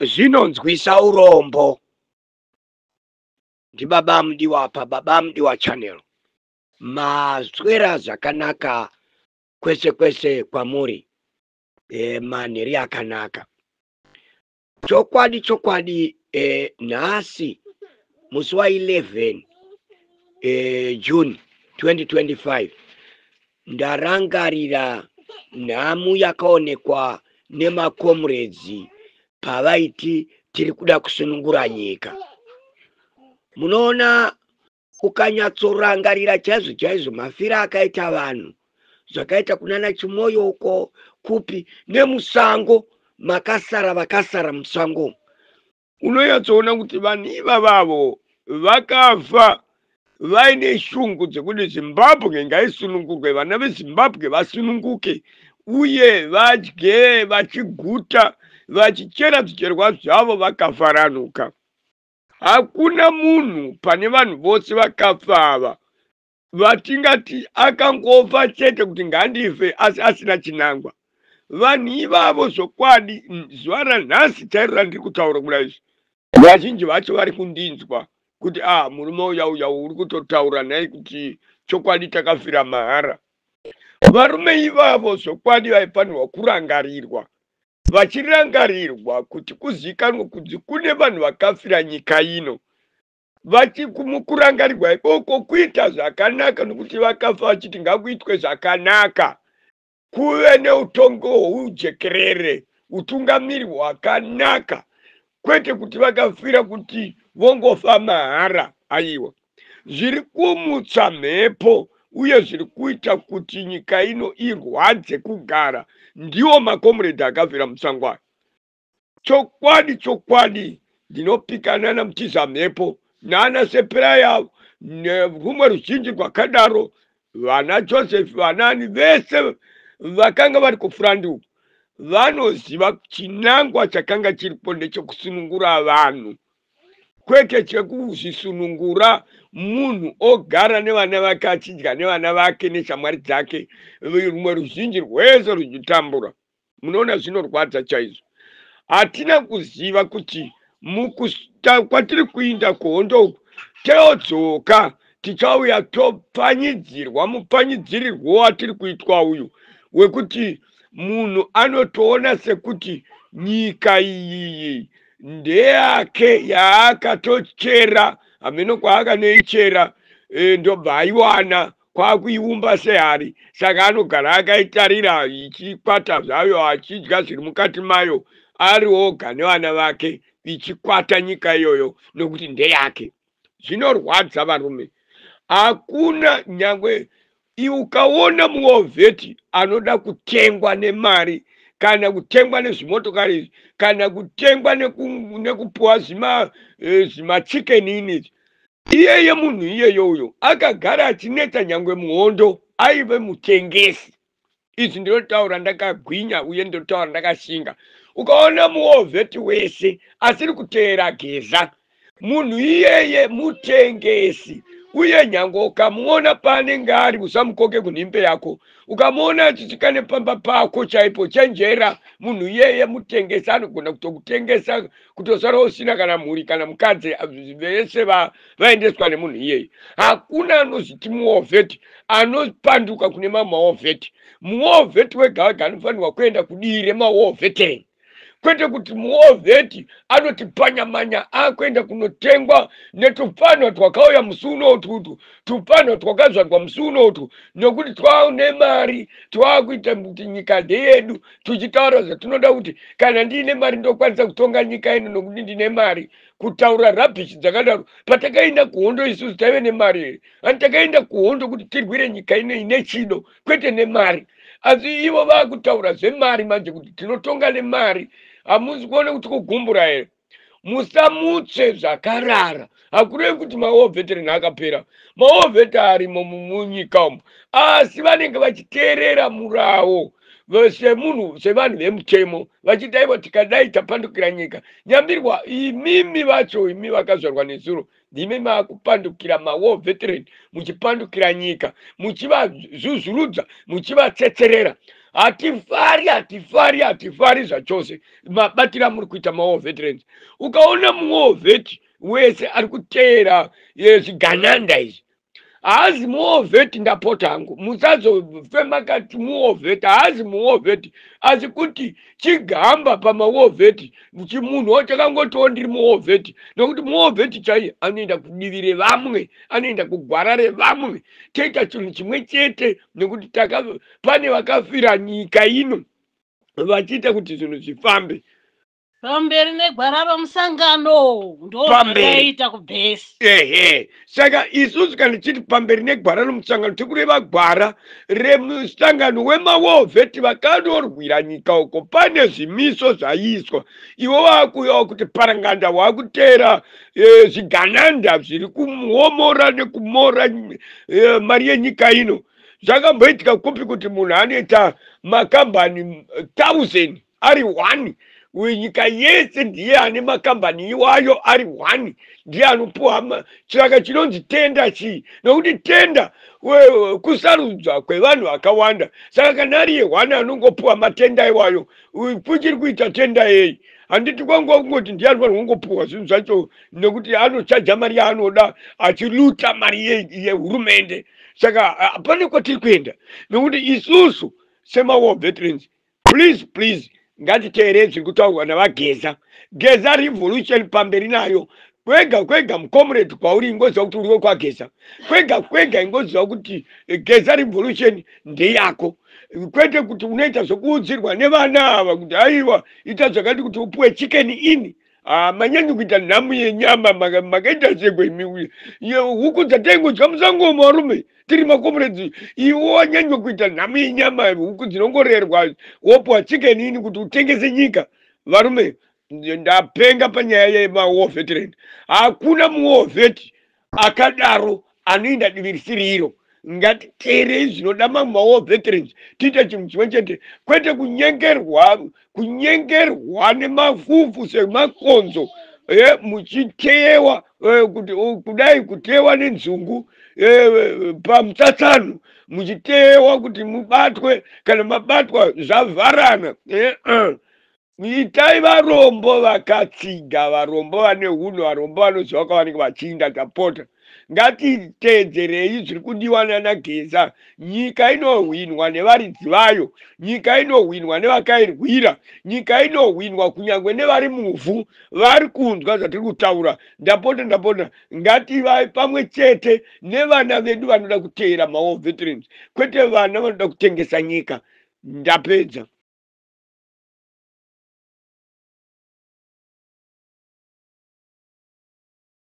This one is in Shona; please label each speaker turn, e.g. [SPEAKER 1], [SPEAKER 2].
[SPEAKER 1] Zvinonzwisa urombo ndibaba Mudiwa apa Baba Mudiwa Channel. Maswera zvakanaka kwese kwese kwamuri manheri akanaka. Chokwadi chokwadi nhasi musi wa 11 June 2025 ndarangarira nhamu yakaonekwa nemakomuredzi pavaiti tiri kuda kusunungura nyika. Munoona, ukanyatsorangarira chaizvo chaizvo mafiro akaita vanhu, zvakaita kunana Chimoyo uko kupi nemusango makasara vakasara musango,
[SPEAKER 2] unonyatsoona kuti vanhu ivavavo vakafa vaine shungu dzekuti Zimbabwe ngaisunungurwe, vana veZimbabwe vasununguke uye vadye vachiguta, vachichera zvicherwa zvavo vakafaranuka. Hakuna munhu pane vanhu vose vakafa ava vatingati akangofa chete kuti ngandife asi asina chinangwa. Vanhu ivavo zvokwadi zuva ranhasi chairo randiri kutaura kudai izvi, vazhinji vacho vari kundinzwa kuti a murume uya uya uri kutotaura nhai kuti chokwadi takafira mahara. Varume ivavo zvokwadi vaifanirwa kurangarirwa, vachirangarirwa kuti kuzivikanwe kuti kune vanhu vakafira nyika ino. Vachimukurangarirwa ikoko kuita zvakanaka, nokuti vakafa vachiti ngakuitwe zvakanaka, kuve neutongo hwoujekerere, utungamiri hwakanaka, kwete kuti vakafira kuti vongofa mahara. Aiwa, zviri kumutsa mhepo uye zviri kuita kuti nyika ino irwadze kugara ndiwo makomuredhi akafira musango aya. Chokwadi chokwadi ndinopikana naMutiza mhepo nana Sepiraya nerumwe ruzhinji rwakadaro, vana Joseph, vanani vese vakanga vari kufront uku vanoziva chinangwa chakanga chiripo ndechekusunungura vanhu, kwete chekuzvisunungura munhu ogara nevana vake achidya nevana vake neshamwari dzake, rumwe ruzhinji rwese ruchitambura. Munoona, zvinorwadza chaizvo. Hatina kuziva kuti mukusta kwatiri kuinda kuhondo uku teodzoka tichauya topfanyidzirwa mupfanyidzirirwo watiri kuitwa uyu, wekuti munhu anotoona sekuti nyika iyi ndeyake yaakatochera, hameno kwaakanoichera, ndobva aiwana kwakuiumba sehari, saka anogara akaitarira ichikwata zvayo, achidya zviri mukati mayo ari oga nevana vake, ichikwata nyika iyoyo nokuti ndeyake. Zvinorwadza varume. Hakuna nyangwe ukaona muwar vet anoda kutengwa nemari kana kutengwa nezvimotokari izvi kana kutengwa nekupuwa zvimaChicken Inn izvi, iyeye munhu iyeyo uyo akagara achinetsa nyangwe muhondo aive mutengesi. Izvi ndinotaura ndakagwinya uye ndinotaura ndakashinga. Ukaona muwar vet wese asiri kuteera Geza, munhu iyeye mutengesi, uye nyange ukamuona paanenge ari, usamukoke kunhimbe yako. Ukamuona achisvika nepamba pako chaipo, chenjera, munhu iyeye mutengesi, anogona kutokutengesa kutosara usina kana mhuri kana mukadzi, vese vaendeswa nemunhu iyeye. Hakuna anozviti muwar vet anopanduka kune mamawar vet. Muwar vet wega wega anofanirwa kuenda kudii remawar veteran, kwete kuti muwar vet anoti panyamanya akuenda kunotengwa netupfanwa twakauya musi unotutu, tupfanwa twakazvarwa musi unotu nokuti twaune mari, twakuita kuti nyika ndeyedu, tuchitaura zvatinoda kuti kana ndiine mari ndokwanisa kutonga nyika ino nokuti ndine mari. Kutaura rubbish dzakadaro. Patakaenda kuhondo isusu taive nemari here? Ani takaenda kuhondo kuti tirwire nyika ino ine chido, kwete nemari. Asi ivo vaakutaura zvemari manje kuti tinotonga nemari. Hamuzi kuona kuti kugumbura here? Musamutse zvakarara. Hakurevi kuti mawar veteran akapera. Mawar vet arimo munyika umu, asi vanenge vachiteerera murawo semunhu, sevanhu vemutemo, vachiti aiwa, tikadai tapandukira nyika. Nyambirwa imimi vacho, imi vakazvarwa nezuro, ndimi maakupandukira mawar veteran, muchipandukira nyika, muchivazvuzvurudza, muchivatsetserera. Hatifari, hatifari, hatifari zvachose mabatiro amuri kuita mawar veterans. Ukaona muwar vet wese ari kuteera zvigananda izvi, haazi muwar vet. Ndapota hangu, musazofe makati muwar vet. Haazi muwar vet, asi kuti chigamba pamawar vet. Chimunhu chakangotiwo ndiri muwar vet, nokuti muwar vet chaiye anoenda kudivi revamwe, anoenda kugwara revamwe. Toita chinhu chimwe chete, nekuti pane vakafira nyika ino vachiita kuti zvinhu zvifambe.
[SPEAKER 3] Pamberi negwara romusangano, ndo
[SPEAKER 2] Pamberi.
[SPEAKER 3] zvakaita kubhesi.
[SPEAKER 2] Ehe, saka isusu kana tichiti pamberi negwara romusangano, tikureva gwara remusangano wemawar vet vakanorwira nyika uko. Pane zvimiso zvaiswa. Iwe waakuyawo kuti paranganda, waakuteera zvigananda zviri kumuomora nekumora mari yenyika ino. Zvakamboitika kupi kuti munhu anoita makambani 1000 ari one? Nyika yese ndiye ane makambani iwayo ari one, ndiye anopuwa. Saka chinonzi tender chii? Nokuti tender kusarudzwa kwevanhu vakawanda. Saka kana ari yeone anongopuwa matender iwayo, kuchiri kuita tender yei? Handiti kwangova kungoti ndiye anofanirwa kungopuwa zvinhu zvacho, nekuti anochaja mari yaanoda, achiluta mari yehurumende. Saka hapane kwatiri kuenda, nekuti isusu semawar veterans, please, please, ngatiteerei zviri kutaurwa navaGeza. Geza Revolution, pamberi nayo. Kwega kwega, mucomrade, kwauri ingoziva kuti uriwe kwaGeza. Kwega kwega ingoziva kuti Geza Revolution ndeyako, kwete kuti unoita zvokuudzirwa nevana ava kuti aiwa, ita zvakati kuti upiwe Chicken Inn. Ah, manyanyi kuita nhamu yenyama. Makaita seko imi? Huku dzataingodya musango, varume, tiri macomrades, iwe wanyanywa kuita nhamu yenyama. Huku dzinongorerwa, wopiwa Chicken Inn kuti utengese nyika. Varume, ndapenga panyaya yemawar veteran. Hakuna muwar vet akadaro anoenda divi risiri iro. Ngatiteerei zvinoda mamwe mawar veterans, tiite chinhu chimwe chete, kwete kunyengerwa, kunyengerwa nemafufu semakonzo, muchiteyewa kuti kudai kuteyewa nenzungu pamutsatsano, muchiteyewa kuti mubatwe. Kana mabatwa, zvavharana. Itai varombo vakatsiga, varombo vane unhu, varombo vanoziva kwavanenge vachiinda. Tapota, ngatiteedzerei zviri kudiwa nanaGeza. Nyika inohwinwa nevaridzi vayo, nyika inohwinwa nevakairwira, nyika inohwinwa kunyange nevari muvhu vari kunzwa zvatiri kutaura. Ndapota, ndapota, ngativai pamwe chete nevana vedu vanoda kuteera mawar veterans, kwete vana vanoda kutengesa nyika. Ndapedza.